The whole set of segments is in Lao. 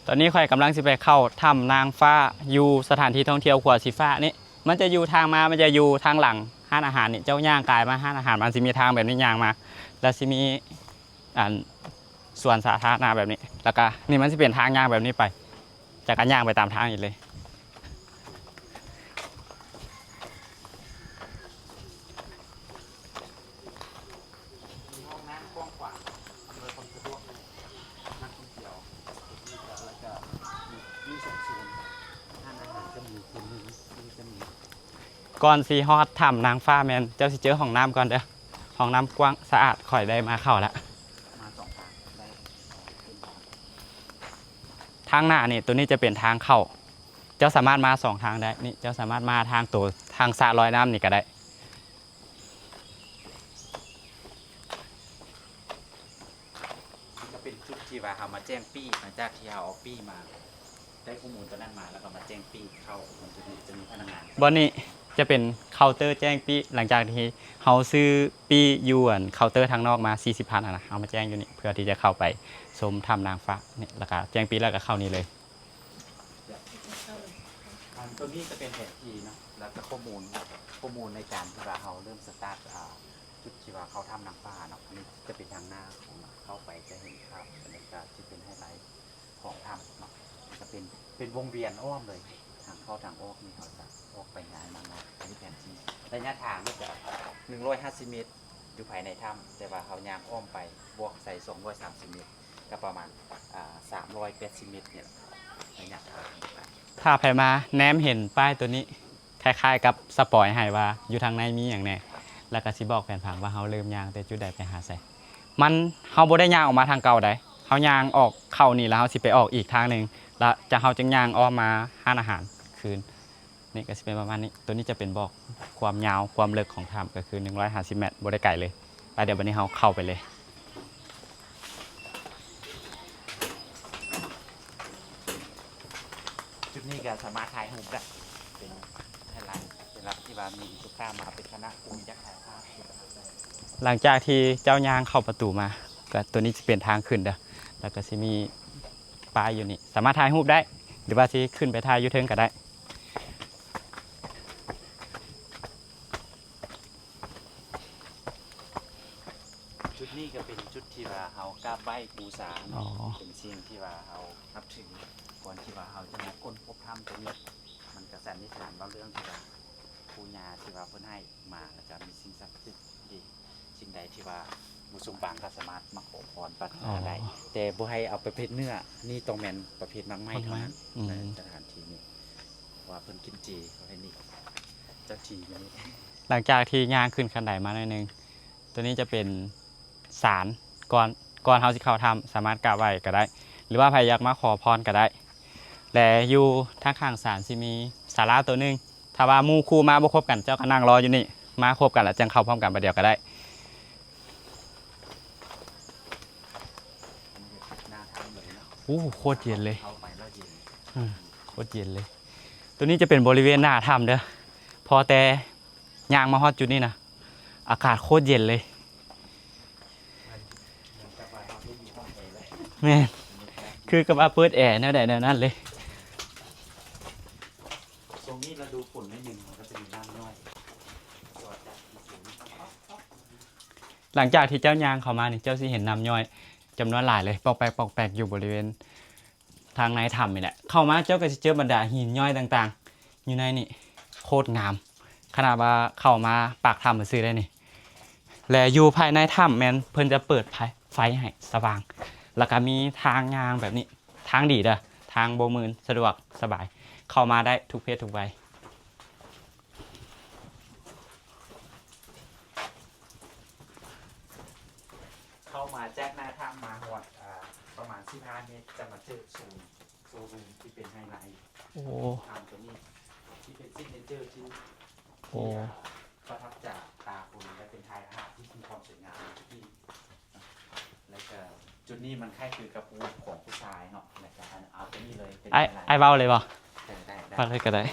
ຕອນນີ້ຂ້ອຍກຳລັງຊິໄປເຂົ້າຖ້ຳນາງຟ້າ ຢູ່ສະຖານທີ່ທ່ອງທ່ຽວຂົວສີຟ້ານີ້. ມັນຈະຢູ່ທາງມາ ມັນຈະຢູ່ທາງຫຼັງຮ້ານອາຫານນີ້. ເຈົ້າຍ່າງກາຍມາຮ້ານອາຫານ ມັນຊິມີທາງແບບນີ້ຍ່າງມາ ແລ້ວຊິມີ ອັນ ສວນສາທາລະນະແບບນີ້ ແລ້ວກະນີ້ມັນຊິເປັນທາງຍ່າງແບບນີ້ໄປ ຈະກະຍ່າງໄປຕາມທາງນີ້ເລີຍ. ມີຫ້ອງນ້ຳກວ້າງຂວາງ ອຳນວຍຄວາມສະດວກໃຫ້ນັກທ່ອງທ່ຽວ ແລ້ວກະມີ ມີສອງໂຊນ ຮ້ານອາຫານກະມີ ໂຊນໜຶ່ງ ນີ້ກະມີ. ກ່ອນຊິຮອດຖ້ຳນາງຟ້າແມ່ນເຈົ້າຊິເຈີຫ້ອງນ້ຳກ່ອນເດີ. ຫ້ອງນ້ຳກວ້າງສະອາດ ຂ້ອຍໄດ້ມາເຂົ້າລະ. ມາສອງທາງໄດ້ ເປັນທາງ ທາງໜ້ານີ້ ໂຕນີ້ຈະເປັນທາງເຂົ້າ. ເຈົ້າສາມາດມາສອງທາງໄດ້. ນີ້ ເຈົ້າສາມາດມາທາງໂຕ ທາງສະລອຍນ້ຳນີ້ກະໄດ້. ນີ້ກະເປັນຈຸດທີ່ວ່າເຮົາມາແຈ້ງປີ້ ຫຼັງຈາກທີ່ເຮົາເອົາປີ້ມາ ໄດ້ຂໍ້ມູນໂຕນັ້ນມາ ແລ້ວກະມາແຈ້ງປີ້ເຂົ້າ. ມັນຈະມີ ຈະມີພະນັກງານ ບ່ອນນີ້ຈະເປັນເຄົາເຕີແຈ້ງປີ້ ຫຼັງຈາກທີ່ເຮົາຊື້ປີ້ຢູ່ ອັນ ເຄົາເຕີທາງນອກມາສີ່ສິບພັນຫັ້ນນະ ເຮົາມາແຈ້ງຢູ່ນີ້ ເພື່ອທີ່ຈະເຂົ້າໄປຊົມຖ້ຳນາງຟ້ານີ້ ແລ້ວກະແຈ້ງປີ້ ແລ້ວກະເຂົ້ານີ້ເລີຍ. ອັນໂຕນີ້ຈະເປັນແຜນທີ່ເນາະ ແລ້ວກະຂໍ້ມູນ ຂໍ້ມູນໃນການທີ່ວ່າເຮົາເລີ່ມສະຕາດ ອ່າ ຈຸດທີ່ວ່າເຂົ້າຖ້ຳນາງຟ້າເນາະ. ອັນນີ້ຈະເປັນທາງໜ້າຂອງເຂົ້າໄປ ຈະເຫັນພາບບັນຍາກາດທີ່ເປັນໄຮໄລຂອງຖ້ຳເນາະ. ຈະເປັນ ເປັນວົງວຽນອ້ອມເລີຍ ທາງເຂົ້າທາງອອກນີ້ເຮົາຈະອອກໄປງ່າຍມາງ່າຍ. ອັນນີ້ແຜນທີ່ ໄລຍະທາງນີ້ຈະໜຶ່ງຮ້ອຍຫ້າສິບເມັດ ຢູ່ພາຍໃນຖ້ຳ ແຕ່ວ່າເຮົາຍ່າງອ້ອມໄປ ບວກໃສ່ສອງຮ້ອຍສາມສິບເມັດ ກະປະມານ ອ່າ ສາມຮ້ອຍແປດສິບເມັດນີ້ແຫຼະ ໄລຍະທາງ. ຖ້າໃຜມາແນມເຫັນປ້າຍໂຕນີ້ ຄ້າຍໆກັບສະປອຍໃຫ້ວ່າຢູ່ທາງໃນມີຫຍັງແດ່ ແລ້ວກະຊິບອກແຜນຜັງວ່າເຮົາເລີ່ມຍ່າງແຕ່ຈຸດໃດໄປຫາໃສ. ມັນ ເຮົາບໍ່ໄດ້ຍ່າງອອກມາທາງເກົ່າໃດ ເຮົາຍ່າງອອກເຂົ້ານີ້ ແລ້ວເຮົາຊິໄປອອກອີກທາງໜຶ່ງ ແລ້ວຈະ ເຮົາຈຶ່ງຍ່າງອ້ອມມາຮ້ານອາຫານຄືນ. ນີ້ກະຊິເປັນປະມານນີ້. ໂຕນີ້ຈະເປັນບອກຄວາມຍາວ ຄວາມເລິກຂອງຖ້ຳ ກະຄືໜຶ່ງຮ້ອຍຫ້າສິບແມັດ ບໍ່ໄດ້ໄກເລີຍ. ໄປ ດຽວບັດນີ້ເຮົາເຂົ້າໄປເລີຍ. ຈຸດນີ້ກະສາມາດຖ່າຍຮູບໄດ້ ເປັນໄຮໄລ ສຳລັບທີ່ວ່າມີລູກຄ້າມາເປັນຄະນະກຸ່ມຢາກຖ່າຍພາບ. ຫຼັງຈາກທີ່ເຈົ້າຍ່າງເຂົ້າປະຕູມາ ກະໂຕນີ້ຈະເປັນທາງຂຶ້ນເດີ ແລ້ວກະຊິມີປ້າຍຢູ່ນີ້ ສາມາດຖ່າຍຮູບໄດ້ ຫຼືວ່າຊິຂຶ້ນໄປຖ່າຍຢູ່ເທິງກະໄດ້. ຈຸດນີ້ກະເປັນຈຸດທີ່ວ່າເຮົາກາບໄຫວ້ບູຊາເນາະ ເປັນສິ່ງທີ່ວ່າເຮົານັບຖື ກ່ອນທີ່ວ່າເຮົາຈະມາຄົ້ນພົບຖ້ຳໂຕນີ້. ມັນກະສັນນິຖານວ່າເລື່ອງທີ່ວ່າປູ່ຍ່າທີ່ວ່າເພິ່ນໃຫ້ມາ ແລ້ວກະມີສິ່ງສັກສິດດີ ສິ່ງໃດທີ່ວ່າບໍ່ສົມຫວັງກະສາມາດມາຂໍພອນປາດຖະໜາໄດ້ ແຕ່ບໍ່ໃຫ້ເອົາປະເພດເນື້ອ ນີ້ຕ້ອງແມ່ນປະເພດໝາກໄມ້ເທົ່ານັ້ນ ໃນສະຖານທີ່ນີ້ ເພາະວ່າເພິ່ນກິນເຈ ເພິ່ນເຮັດນີ້ ເຈົ້າທີ່ຢູ່ນີ້. ຫຼັງຈາກທີ່ຍ່າງຂຶ້ນຂັ້ນໄດມາໜ້ອຍໜຶ່ງ ໂຕນີ້ຈະເປັນສານ ກ່ອນ ກ່ອນເຮົາຊິເຂົ້າຖ້ຳ ສາມາດກາບໄຫວ້ກະໄດ້ ຫຼືວ່າໃຜຢາກມາຂໍພອນກະໄດ້. ແລະ ຢູ່ທາງຂ້າງສານຊິມີສາລາໂຕໜຶ່ງ ຖ້າວ່າໝູ່ຄູ່ມາບໍ່ຄົບກັນ ເຈົ້າກະນັ່ງລໍຢູ່ນີ້ ມາຄົບກັນລະຈັ່ງເຂົ້າພ້ອມກັນບາດດຽວກະໄດ້. ໂອ້ ໂຄດເຢັນເລີຍ ໂຄດເຢັນເລີຍ. ໂຕນີ້ຈະເປັນບໍລິເວນໜ້າຖ້ຳເດີ ພໍແຕ່ຍ່າງມາຮອດຈຸດນີ້ນະ ອາກາດໂຄດເຢັນເລີຍ. ແມ່ນ ຄືກັບວ່າເປີດແອແນວໃດແນວນັ້ນເລີຍ. ຊ່ວງນີ້ລະດູຝົນໜ້ອຍໜຶ່ງ ມັນກະຈະມີນ້ຳຍ້ອຍ. ຫຼັງຈາກທີ່ເຈົ້າຍ່າງເຂົ້າມານີ້ ເຈົ້າຊິເຫັນນ້ຳຍ້ອຍຈຳນວນຫຼາຍເລີຍ ປອກແປກ ປອກແປກ ຢູ່ບໍລິເວນທາງໃນຖ້ຳນີ້ແຫຼະ. ເຂົ້າມາເຈົ້າກະຊິເຈີບັນດາຫີນຍ້ອຍຕ່າງໆ ຢູ່ໃນນີ້ ໂຄດງາມ ຂະໜາດວ່າເຂົ້າມາປາກຖ້ຳຊື່ໄດ໋ນີ້. ແລະ ຢູ່ພາຍໃນຖ້ຳແມ່ນເພິ່ນຈະເປີດໄຟ ໄຟໃຫ້ສະຫວ່າງ ແລ້ວກະມີທາງຍ່າງແບບນີ້ ທາງດີເດີ ທາງບໍ່ມື່ນ ສະດວກສະບາຍ ເຂົ້າມາໄດ້ທຸກເພດທຸກໄວ. ເຂົ້າມາຈາກໜ້າຖ້ຳມາຮອດ ອ່າ ປະມານສິບຫ້າເມັດ ຈະມາເຈີໂຊນ ໂຊນທີ່ເປັນໄຮໄລ ໂອ້ ຖ້ຳໂຕນີ້ທີ່ເປັນຊິກເນເຈີທີ່ ໂອ້ ທີ່ ອ່າ ປະທັບໃຈຕາຄົນ ແລະ ເປັນຖ່າຍພາບທີ່ມີຄວາມສວຍງາມທີ່ ແລ້ວກະຈຸດນີ້ມັນຄ້າຍຄືກັບຮູບຂອງຜູ້ຊາຍເນາະ ແລ້ວກະອັນ ເອົາໂຕນີ້ເລີຍ ເປັນ ອ້າຍ ໄຮໄລ ອ້າຍເວົ້າເລີຍບໍ່? ໄດ້ ໄດ້ ເວົ້າເລີຍກະໄດ້. ໂ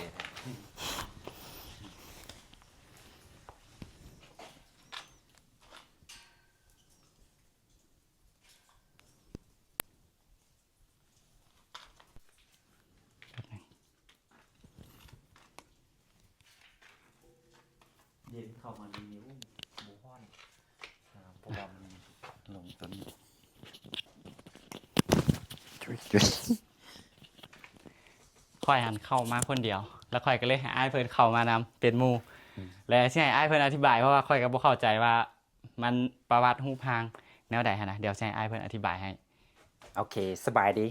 ເຂົ້າມານີ້ໂອ້ບໍ່ຮ້ອນ ອ່າ ເພາະວ່າມັນລົງຕົວນີ້ ຈຸ້ຍ ຈຸ້ຍ ຂ້ອຍຫັ້ນເຂົ້າມາຄົນດຽວ ແລ້ວຂ້ອຍກໍເລີຍໃຫ້ອ້າຍເພິ່ນເຂົ້າມານຳເປັນໝູ່ ອືມ ແລະ ຊິໃຫ້ອ້າຍເພິ່ນອະທິບາຍ ເພາະວ່າຂ້ອຍກໍບໍ່ເຂົ້າໃຈວ່າມັນປະຫວັດຮູບຮ່າງແນວໃດຫັ້ນນະ. ດຽວຊິໃຫ້ອ້າຍເພິ່ນອະທິບາຍໃຫ້. ໂອເຄ ສະບາຍດີ.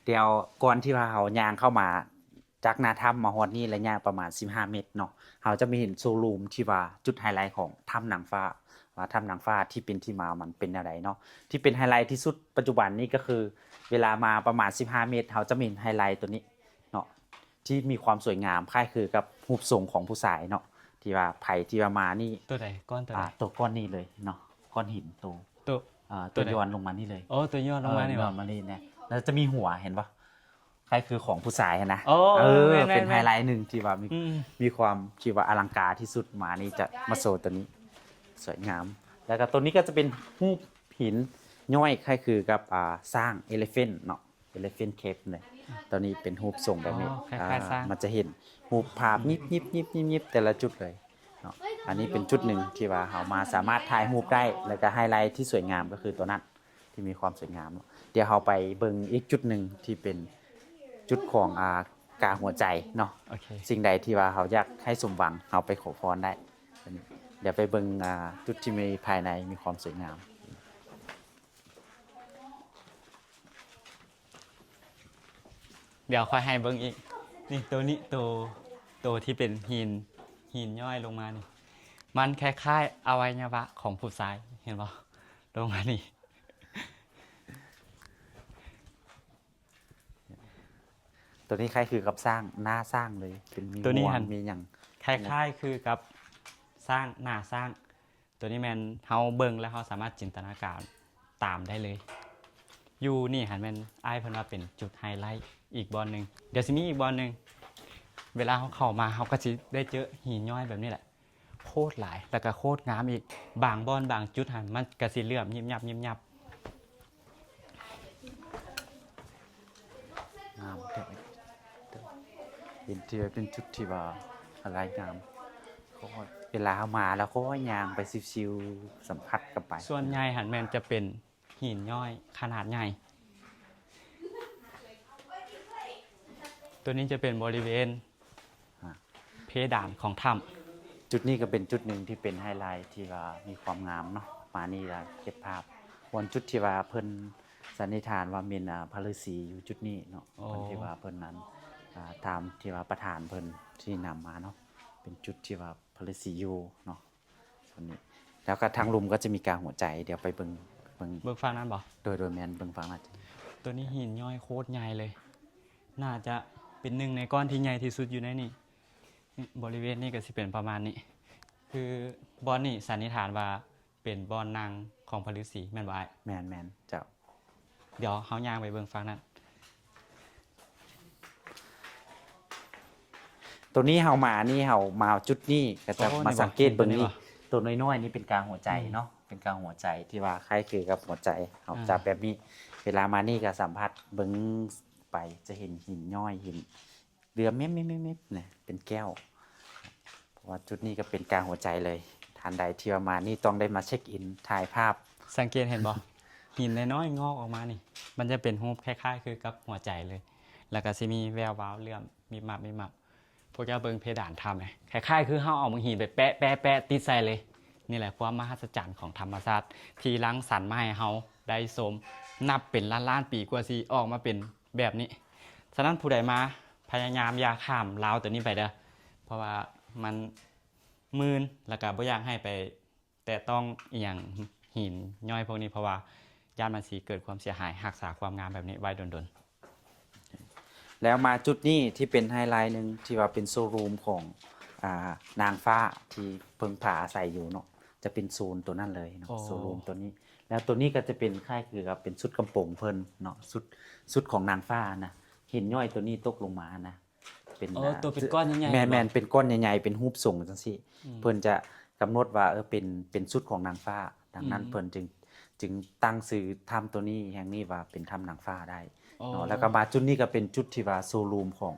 ດຽວກ່ອນທີ່ວ່າເຮົາຍ່າງເຂົ້າມາຈາກໜ້າຖ້ຳມາຮອດນີ້ ໄລຍະປະມານສິບຫ້າເມັດເນາະ, ເຮົາຈະມາເຫັນໂຊຣູມທີ່ວ່າຈຸດໄຮໄລຂອງຖ້ຳນາງຟ້າ ວ່າຖ້ຳນາງຟ້າທີ່ເປັນທີ່ມາມັນເປັນແນວໃດເນາະ. ທີ່ເປັນໄຮໄລທີ່ສຸດປັດຈຸບັນນີ້ກໍຄື ເວລາມາປະມານສິບຫ້າເມັດ ເຮົາຈະມາເຫັນໄຮໄລຕົວນີ້ເນາະ ທີ່ມີຄວາມສວຍງາມຄ້າຍຄືກັບຮູບຊົງຂອງຜູ້ຊາຍເນາະ ທີ່ວ່າໃຜທີ່ວ່າມານີ້ ຕົວໃດ? ກ້ອນຕົວໃດ? ອ່າ ຕົວກ້ອນນີ້ເລີຍເນາະ, ກ້ອນຫີນໂຕ ຕົວ ອ່າ ຕົວ ຕົວໃດ? ຍ້ອນລົງມານີ້ເລີຍ. ໂອ້ ຕົວຍ້ອນລົງມານີ້ ເອີ ຍ້ອນມານີ້ນະ ແລ້ວຈະມີຫົວ ເຫັນບໍ່? ຄ້າຍຄືຂອງຜູ້ຊາຍຫັ້ນນະ. ໂອ້ ເອີ ແມ່ນໆໆ ເປັນໄຮໄລໜຶ່ງທີ່ວ່າມີ ອືມ ມີຄວາມທີ່ວ່າອະລັງການທີ່ສຸດ. ມານີ້ຈະມາໂຊຕົວນີ້ ສວຍງາມ. ແລ້ວກໍຕົວນີ້ກໍຈະເປັນຮູບຫີນຍ້ອຍຄ້າຍຄືກັບ ອ່າ ຊ້າງ elephant ເນາະ. Elephant Cave ເລີຍ. ຕົວນີ້ເປັນຮູບຊົງແບບນີ້ ອໍ ຄ້າຍໆ ອ່າ ຊ້າງ ມັນຈະເຫັນຮູບພາບຍິບໆໆໆແຕ່ລະຈຸດເລີຍເນາະ. ອັນນີ້ເປັນຈຸດໜຶ່ງທີ່ວ່າເຮົາມາສາມາດຖ່າຍຮູບໄດ້ ແລ້ວກໍໄຮໄລທີ່ສວຍງາມກໍຄືຕົວນັ້ນ ທີ່ມີຄວາມສວຍງາມເນາະ. ດຽວເຮົາໄປເບິ່ງອີກຈຸດໜຶ່ງທີ່ເປັນຈຸດຂອງ ອ່າ ກາຫົວໃຈເນາະ. ໂອເຄ ສິ່ງໃດທີ່ວ່າເຮົາຢາກໃຫ້ສົມຫວັງ ເຮົາໄປຂໍພອນໄດ້. ດຽວໄປເບິ່ງ ອ່າ ຈຸດທີ່ມີພາຍໃນມີຄວາມສວຍງາມ. ດຽວຂ້ອຍໃຫ້ເບິ່ງອີກ ນີ້ ໂຕນີ້ ໂຕ ໂຕທີ່ເປັນຫີນ ຫີນຍ້ອຍລົງມານີ້ ມັນຄ້າຍໆອະໄວຍະວະຂອງຜູ້ຊາຍ ເຫັນບໍ່? ລົງມານີ້ ໂຕນີ້ຄ້າຍຄືກັບຊ້າງ ໜ້າຊ້າງເລີຍ ເປັນມີ ໂຕນີ້ ງວງ ຫັ້ນ ມີຫຍັງ ຄ້າຍໆຄືກັບຊ້າງ ໜ້າຊ້າງ. ຕົວນີ້ແມ່ນເຮົາເບິ່ງແລ້ວເຮົາສາມາດຈິນຕະນາການຕາມໄດ້ເລີຍ. ຢູ່ນີ້ຫັ້ນແມ່ນອ້າຍເພິ່ນວ່າເປັນຈຸດໄຮໄລອີກບ່ອນໜຶ່ງ. ດຽວຊິມີອີກບ່ອນໜຶ່ງ ເວລາເຮົາເຂົ້າມາ ເຮົາກໍຊິໄດ້ເຈີຫີນຍ້ອຍແບບນີ້ແຫຼະ ໂຄດຫຼາຍ ແລ້ວກໍໂຄດງາມອີກ. ບາງບ່ອນບາງຈຸດຫັ້ນ ມັນກໍຊິເຫຼື້ອມຍິບຍັບຍິບຍັບ. ງາມແທ້ ເຫັນທີ່ວ່າເປັນຈຸດທີ່ວ່າລາຍງາມ ເວລາເຮົາມາແລ້ວກໍຍ່າງໄປຊິວໆ ສຳຜັດກັນໄປ. ສ່ວນໃຫຍ່ຫັ້ນແມ່ນຈະເປັນຫີນຍ້ອຍຂະໜາດໃຫຍ່. ຕົວນີ້ຈະເປັນບໍລິເວນ ອ່າ ເພດານຂອງຖ້ຳ. ຈຸດນີ້ກໍເປັນຈຸດໜຶ່ງທີ່ເປັນໄຮໄລທີ່ວ່າມີຄວາມງາມເນາະ ມານີ້ລະເກັບພາບ. ບ່ອນຈຸດທີ່ວ່າເພິ່ນສັນນິຖານວ່າແມ່ນ ອ່າ ພະລືສີຢູ່ຈຸດນີ້ເນາະ. ໂອ້ ບ່ອນທີ່ວ່າເພິ່ນນັ້ນ ອ່າ ຕາມທີ່ວ່າປະທານເພິ່ນຊີ້ນຳມາເນາະ ເປັນຈຸດທີ່ວ່າພະລືສີຢູ່ເນາະ ສ່ວນນີ້. ແລ້ວກໍທາງລຸ່ມກໍຈະມີກາຫົວໃຈ ດຽວໄປເບິ່ງ ເບິ່ງ ເບິ່ງຝັ່ງນັ້ນບໍ່? ໂດຍ ໂດຍ ແມ່ນ ເບິ່ງຝັ່ງນັ້ນ. ຕົວນີ້ຫີນຍ້ອຍໂຄດໃຫຍ່ເລີຍ ໜ້າຈະເປັນໜຶ່ງໃນກ້ອນທີ່ໃຫຍ່ທີ່ສຸດຢູ່ໃນນີ້. ບໍລິເວນນີ້ກໍຊິເປັນປະມານນີ້ ຄືບ່ອນນີ້ສັນນິຖານວ່າເປັນບ່ອນນັ່ງຂອງພະລືສີ ແມ່ນບໍ່ອ້າຍ? ແມ່ນໆ ເຈົ້າ. ດຽວເຮົາຍ່າງໄປເບິ່ງຝັ່ງນັ້ນ. ໂຕນີ້ເຮົາມານີ້ ເຮົາມາຈຸດນີ້ ກໍຈະ ໂອ້ ມາສັງເກດເບິ່ງນີ້ ໂຕນ້ອຍໆນີ້ເປັນກາຫົວໃຈເນາະ ອືມ ເປັນກາຫົວໃຈທີ່ວ່າຄ້າຍຄືກັບຫົວໃຈ ເຮົາ ອ່າ ຈັບແບບນີ້. ເວລາມານີ້ກໍສຳຜັດເບິ່ງໄປ ຈະເຫັນຫີນຍ້ອຍ ຫີນ ເຫຼືອມແມບໆໆນະ ເປັນແກ້ວ. ເພາະວ່າຈຸດນີ້ກໍເປັນກາງຫົວໃຈເລີຍ ທ່ານໃດທີ່ວ່າມານີ້ຕ້ອງໄດ້ມາເຊັກອິນ ຖ່າຍພາບ. ສັງເກດເຫັນບໍ່? ຫີນນ້ອຍໆງອກອອກມານີ້ ມັນຈະເປັນຮູບຄ້າຍໆຄືກັບຫົວໃຈເລີຍ ແລ້ວກໍຊິມີແວວວາວເຫຼື້ອມມິບມັບມິບມັບ. ພວກເຈົ້າເບິ່ງເພດານຖ້ຳ ຄ້າຍໆຄືເຮົາເອົາຫີນໄປແປະໆໆຕິດໃສ່ເລີຍ. ນີ້ແຫຼະຄວາມມະຫັດສະຈັນຂອງທຳມະຊາດ ທີ່ລັງສັນມາໃຫ້ເຮົາໄດ້ຊົມ ນັບເປັນລ້ານໆປີກວ່າຊິອອກມາເປັນ ແບບນີ້. ສະນັ້ນຜູ້ໃດມາພະຍາຍາມຢ່າຂ້າມລາວຕົວນີ້ໄປເດີ້ ເພາະວ່າມັນມື່ນ ແລ້ວກະບໍ່ຢາກໃຫ້ໄປແຕະຕ້ອງອີ່ຫຍັງຫີນຍ້ອຍພວກນີ້ ເພາະວ່າຢ້ານມັນຊິເກີດຄວາມເສຍຫາຍ. ຮັກສາຄວາມງາມແບບນີ້ໄວ້ດົນໆ. ແລ້ວມາຈຸດນີ້ທີ່ເປັນໄຮໄລໜຶ່ງ ທີ່ວ່າເປັນໂຊຣູມຂອງ ອ່າ ນາງຟ້າທີ່ເພິ່ງພາອາໄສຢູ່ເນາະ ຈະເປັນໂຊນຕົວນັ້ນເລີຍເນາະ ໂຊຣູມຕົວນີ້. ແລ້ວຕົວນີ້ກໍຈະເປັນຄ້າຍຄືກັບເປັນຊຸດກຳໂປງເພິ່ນເນາະ ຊຸດ ຊຸດຂອງນາງຟ້ານະ ຫີນຍ້ອຍຕົວນີ້ຕົກລົງມານະ ເປັນ ໂອ້ ຕົວເປັນກ້ອນໃຫຍ່ໆ ແມ່ນໆ ເປັນກ້ອນໃຫຍ່ໆ ເປັນຮູບຊົງຈັ່ງຊີ້. ອືມ ເພິ່ນຈະກຳນົດວ່າ ເອີ ເປັນ ເປັນຊຸດຂອງນາງຟ້າ ດັ່ງນັ້ນ ອືມ ເພິ່ນຈຶ່ງ ຈຶ່ງຕັ້ງຊື່ຖ້ຳຕົວນີ້ ແຫ່ງນີ້ວ່າເປັນຖ້ຳນາງຟ້າໄດ້ເນາະ. ໂອ້ ແລ້ວກໍມາຈຸດນີ້ກໍເປັນຈຸດທີ່ວ່າໂຊຣູມຂອງ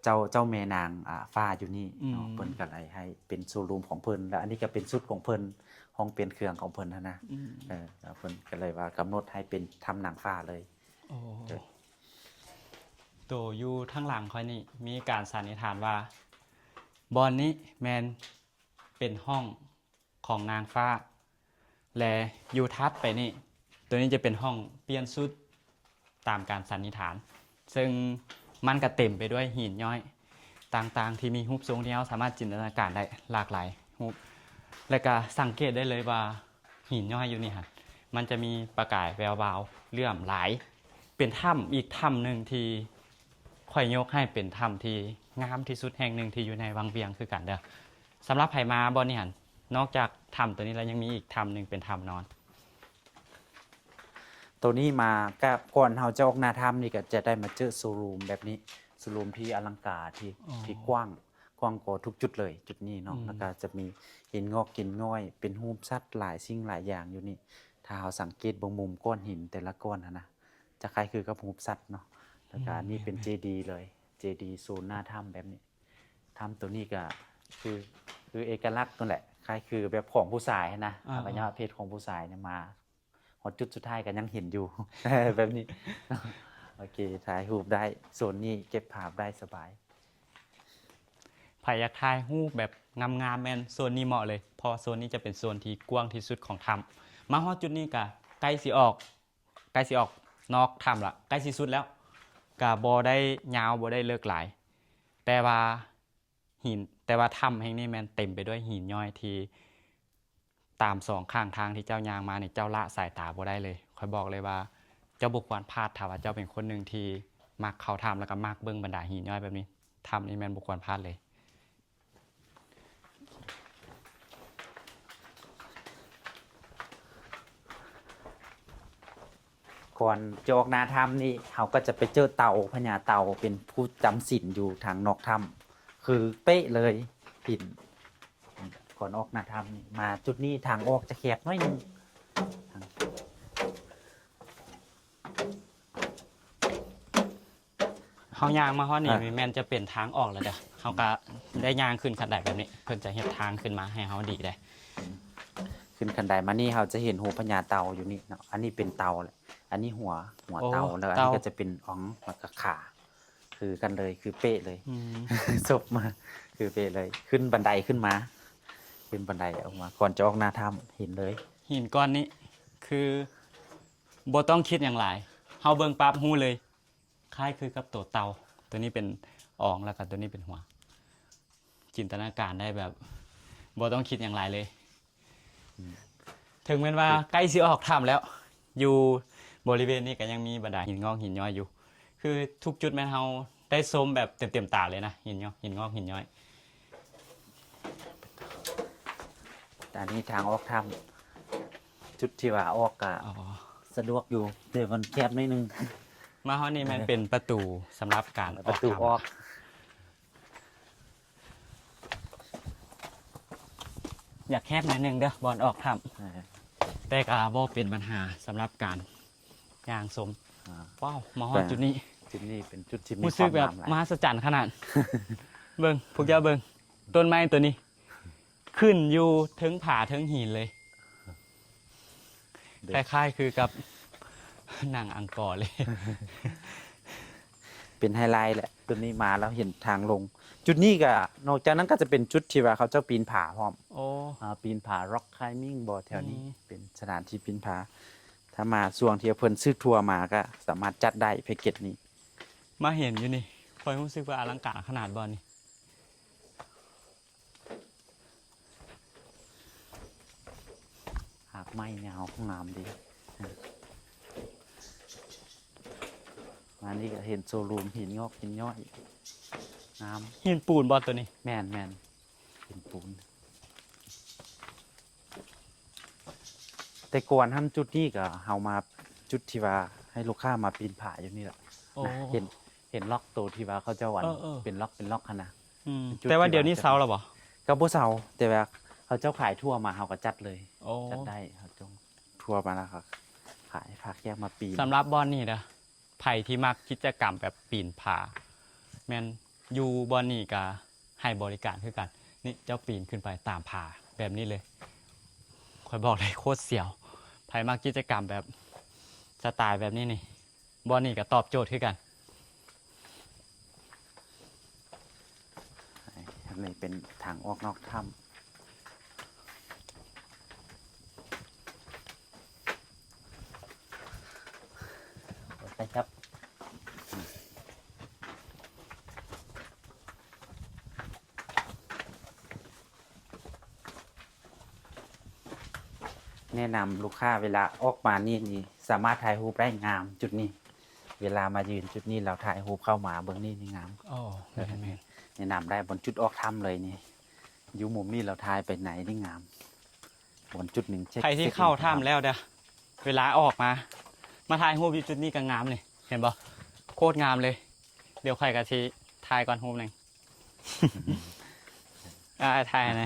ເຈົ້າ ເຈົ້າແມ່ນາງ ອ່າ ຟ້າຢູ່ນີ້ເນາະ ອືມ ເພິ່ນກໍເລີຍໃຫ້ເປັນໂຊຣູມຂອງເພິ່ນ ແລ້ວອັນນີ້ກໍເປັນຊຸດຂອງເພິ່ນ ຫ້ອງປ່ຽນເຄື່ອງຂອງເພິ່ນຫັ້ນນະ ອືມ ເອີ ແລ້ວເພິ່ນກໍເລີຍວ່າກຳນົດໃຫ້ເປັນຖ້ຳນາງຟ້າເລີຍ. ໂອ້ ໂດຍ ໂຕຢູ່ທາງຫຼັງຂ້ອຍນີ້ ມີການສັນນິຖານວ່າ ບ່ອນນີ້ແມ່ນເປັນຫ້ອງ ຂອງນາງຟ້າ ແລະ ຢູ່ຖັດໄປນີ້ ໂຕນີ້ຈະເປັນຫ້ອງປ່ຽນຊຸດຕາມການສັນນິຖານ ເຊິ່ງມັນກະເຕັມໄປດ້ວຍຫີນຍ້ອຍຕ່າງໆ ທີ່ມີຮູບຊົງທີ່ເຮົາສາມາດຈິນຕະນາການໄດ້ຫຼາກຫຼາຍຮູບ ແລະ ກະສັງເກດໄດ້ເລີຍວ່າຫີນຍ້ອຍຢູ່ນີ້ຫັ້ນ ມັນຈະມີປະກາຍແວວວາວເຫຼື້ອມຫຼາຍ ເປັນຖ້ຳອີກຖ້ຳໜຶ່ງທີ່ຂ້ອຍຍົກໃຫ້ເປັນຖ້ຳທີ່ງາມທີ່ສຸດແຫ່ງໜຶ່ງທີ່ຢູ່ໃນວັງວຽງຄືກັນເດີ້. ສຳລັບໃຜມາບ່ອນນີ້ຫັ້ນ ນອກຈາກຖ້ຳໂຕນີ້ແລ້ວ ຍັງມີອີກຖ້ຳໜຶ່ງເປັນຖ້ຳນອນ. ໂຕນີ້ມາກະ ກ່ອນເຮົາຈະອອກໜ້າຖ້ຳນີ້ ກະຈະໄດ້ມາເຈີໂຊຣູມແບບນີ້ ໂຊຣູມທີ່ອະລັງການ ທີ່ ອໍ ທີ່ກວ້າງ ກວ້າງກວ່າທຸກຈຸດເລີຍ ຈຸດນີ້ເນາະ ອືມ ແລ້ວກະຈະມີຫີນງອກຫີນຍ້ອຍ ເປັນຮູບສັດຫຼາຍສິ່ງຫຼາຍຢ່າງຢູ່ນີ້ ຖ້າເຮົາສັງເກດເບິ່ງມຸມກ້ອນຫີນແຕ່ລະກ້ອນຫັ້ນນະ ຈະຄ້າຍຄືກັບຮູບສັດເນາະ ແລ້ວກະ ອືມ ອັນນີ້ເປັນເຈດີເລີຍ ເຈດີໂຊນໜ້າຖ້ຳແບບນີ້. ຖ້ຳໂຕນີ້ກະຄື ຄືເອກະລັກນັ້ນແຫຼະ ຄ້າຍຄືແບບຂອງຜູ້ຊາຍຫັ້ນນະ ອາ ອະໄວຍະວະເພດຂອງຜູ້ຊາຍນີ້ ມາຮອດຈຸດສຸດທ້າຍກໍຍັງເຫັນຢູ່ ແບບນີ້. ໂອເຄ ຖ່າຍຮູບໄດ້ ໂຊນນີ້ເກັບພາບໄດ້ສະບາຍ. ໃຜຢາກຖ່າຍຮູບແບບງາມໆ ແມ່ນໂຊນນີ້ເໝາະເລີຍ ເພາະໂຊນນີ້ຈະເປັນໂຊນທີ່ກວ້າງທີ່ສຸດຂອງຖ້ຳ. ມາຮອດຈຸດນີ້ກະໃກ້ຊິອອກ ໃກ້ຊິອອກນອກຖ້ຳລະ ໃກ້ຊິສຸດແລ້ວ ກະບໍ່ໄດ້ຍາວ ບໍ່ໄດ້ເລິກຫຼາຍ ແຕ່ວ່າຫີນ ແຕ່ວ່າຖ້ຳແຫ່ງນີ້ແມ່ນເຕັມໄປດ້ວຍຫີນຍ້ອຍທີ່ຕາມສອງຂ້າງທາງທີ່ເຈົ້າຍ່າງມານີ້ ເຈົ້າລະສາຍຕາບໍ່ໄດ້ເລີຍ. ຂ້ອຍບອກເລີຍວ່າເຈົ້າບໍ່ຄວນພາດ ຖ້າວ່າເຈົ້າເປັນຄົນໜຶ່ງທີ່ມັກເຂົ້າຖ້ຳ ແລ້ວກໍມັກເບິ່ງບັນດາຫີນຍ້ອຍແບບນີ້ ຖ້ຳນີ້ແມ່ນບໍ່ຄວນພາດເລີຍ. ກ່ອນຈະອອກໜ້າຖ້ຳນີ້ ເຮົາກໍຈະໄປເຈີເຕົ່າ ພະຍາເຕົ່າເປັນຜູ້ຈຳສິນຢູ່ທາງນອກຖ້ຳ ຄືເປະເລີຍ ຫີນ ກ່ອນອອກໜ້າຖ້ຳນີ້ ມາຈຸດນີ້ທາງອອກຈະແຄບໜ້ອຍໜຶ່ງ. ເຮົາຍ່າງມາຮອດນີ້ ອາ ແມ່ນຈະເປັນທາງອອກແລ້ວເດີ້ ເຮົາກະໄດ້ຍ່າງຂຶ້ນຄັນໄດແບບນີ້ ເພິ່ນຈະເຮັດທາງຂຶ້ນມາໃຫ້ເຮົາດີເດ້. ຂຶ້ນຄັນໄດມານີ້ ເຮົາຈະເຫັນຮູບພະຍາເຕົ່າຢູ່ນີ້ເນາະ ອັນນີ້ເປັນເຕົ່າແຫຼະ ອັນນີ້ຫົວ ຫົວເຕົ່າ ໂອ້ ແລ້ວອັນນີ້ ເຕົ່າ ກໍຈະເປັນອອງ ແລ້ວກໍຂາ ຄືກັນເລີຍ ຄືເປະເລີຍ ອືມ ສົບມາ ຄືເປະເລີຍ ຂຶ້ນບັນໄດຂຶ້ນມາ ຂຶ້ນບັນໄດອອກມາ ກ່ອນຈະອອກໜ້າຖ້ຳ ເຫັນເລີຍ ຫີນກ້ອນນີ້ ຄືບໍ່ຕ້ອງຄິດຫຍັງຫຼາຍ ເຮົາເບິ່ງປັບຮູ້ເລີຍ ຄ້າຍຄືກັບໂຕເຕົ່າ ໂຕນີ້ເປັນອອງ ແລ້ວກໍໂຕນີ້ເປັນຫົວ ຈິນຕະນາການໄດ້ແບບບໍ່ຕ້ອງຄິດຫຍັງຫຼາຍເລີຍ. ອືມ ເຖິງແມ່ນວ່າ ຄື ໃກ້ຊິອອກຖ້ຳແລ້ວ ຢູ່ບໍລິເວນນີ້ກໍຍັງມີບັນດາຫີນງອກຫີນຍ້ອຍຢູ່ ຄືທຸກຈຸດແມ່ນເຮົາໄດ້ຊົມແບບເຕັມໆຕາເລີຍນະ ຫີນຍອກ ຫີນງອກຫີນຍ້ອຍ. ອັນນີ້ທາງອອກຖ້ຳ ຈຸດທີ່ວ່າອອກກະ ອໍ ສະດວກຢູ່ ແຕ່ມັນແຄບໜ້ອຍໜຶ່ງ. ມາຮອດນີ້ແມ່ນເປັນປະຕູສຳລັບການອອກຖ້ຳ ປະຕູອອກ. ຢາກແຄບໜ້ອຍໜຶ່ງເດີ້ ບ່ອນອອກຖ້ຳ ເອີ ແຕ່ກໍບໍ່ເປັນບັນຫາສຳລັບການຍ່າງຊົມ. ອາ ວ້າວ ມາຮອດ ແຕ່ ຈຸດນີ້ ຈຸດນີ້ເປັນຈຸດທີ່ມີ ຮູ້ສຶກແບບ ຄວາມງາມຫຼາຍ ມະຫັດສະຈັນຂະໜາດ. ເບິ່ງ ພວກເຈົ້າເບິ່ງ ຕົ້ນໄມ້ໂຕນີ້ ຂຶ້ນຢູ່ເທິງຜາເທິງຫີນເລີຍ ເດ້ ຄ້າຍໆຄືກັບໜັງອັງກໍເລີຍ ເປັນໄຮໄລແຫຼະ. ຈຸດນີ້ມາແລ້ວເຫັນທາງລົງ ຈຸດນີ້ກະ ນອກຈາກນັ້ນກໍຈະເປັນຈຸດທີ່ວ່າເຂົາເຈົ້າປີນຜາພ້ອມ. ໂອ້ ອາ ປີນຜາ rock climbing ບໍ່ ແຖວນີ້ ອືມ ເປັນສະຖານທີ່ປີນຜາ. ຖ້າມາຊ່ວງທີ່ເພິ່ນຊື້ທົວມາກໍສາມາດຈັດໄດ້ ແພັກເກັດນີ້. ມາເຫັນຢູ່ນີ້ ຂ້ອຍຮູ້ສຶກວ່າອະລັງການຂະໜາດບໍ່ນີ້. ຮາກໄມ້ຍາວງາມດີ. ມານີ້ກໍເຫັນໂຊຣູມຫີນງອກຫີນຍ້ອຍ ງາມ. ຫີນປູນບໍ່ໂຕນີ້? ແມ່ນໆ ຫີນປູນ. ແຕ່ກ່ອນຫັ້ນ ຈຸດນີ້ກໍເຮົາມາ ຈຸດທີ່ວ່າໃຫ້ລູກຄ້າມາປີນຜາຢູ່ນີ້ແຫຼະ. ໂອ້ ນະ ເຫັນ ເຫັນລັອກໂຕທີ່ວ່າເຂົາເຈົ້າ ອັນ ເອີໆ ເປັນລັອກເປັນລັອກຫັ້ນນະ. ອືມ ຈຸດ ແຕ່ວ່າດຽວນີ້ເຊົາແລ້ວບໍ່? ກໍບໍ່ເຊົາ ແຕ່ວ່າເຂົາເຈົ້າຂາຍທົວມາ ເຮົາກໍຈັດເລີຍ. ໂອ້ ຈັດໄດ້ ເຮົາຈອງທົວມາແລ້ວກໍຂາຍ ພາແຂກມາປີນ. ສຳລັບບ່ອນນີ້ເດີ້ ໃຜທີ່ມັກກິດຈະກຳແບບປີນຜາ ແມ່ນ ຢູ່ບ່ອນນີ້ກະໃຫ້ບໍລິການຄືກັນ. ນີ້ເຈົ້າປີນຂຶ້ນໄປຕາມຜາແບບນີ້ເລີຍ. ຂ້ອຍບອກເລີຍໂຄດສຽວ. ໃຜມັກກິດຈະກຳແບບສະໄຕແບບນີ້ນີ້ ບ່ອນນີ້ກະຕອບໂຈດຄືກັນ. ອັນນີ້ເປັນທາງອອກນອກຖ້ຳ. ໄປຄັບ. ແນະນຳລູກຄ້າເວລາອອກມານີ້ນີ້ ສາມາດຖ່າຍຮູບໄດ້ງາມຈຸດນີ້. ເວລາມາຢືນຈຸດນີ້ ລາວຖ່າຍຮູບເຂົ້າມາເບິ່ງນີ້ນີ້ງາມ. ອໍ ແມ່ນໆ ແນະນຳໄດ້ ບ່ອນຈຸດອອກຖ້ຳເລີຍນີ້. ຢູ່ມຸມນີ້ລາວຖ່າຍໄປໃນນີ້ງາມ. ບ່ອນຈຸດໜຶ່ງ ໃຜທີ່ເຂົ້າຖ້ຳແລ້ວເດີ້ ເວລາອອກມາ ມາຖ່າຍຮູບຢູ່ຈຸດນີ້ກໍງາມນີ້ ເຫັນບໍ່? ໂຄດງາມເລີຍ. ດຽວຂ້ອຍກໍຊິຖ່າຍກ່ອນຮູບໜຶ່ງ. ອ່າ ຖ່າຍໃນ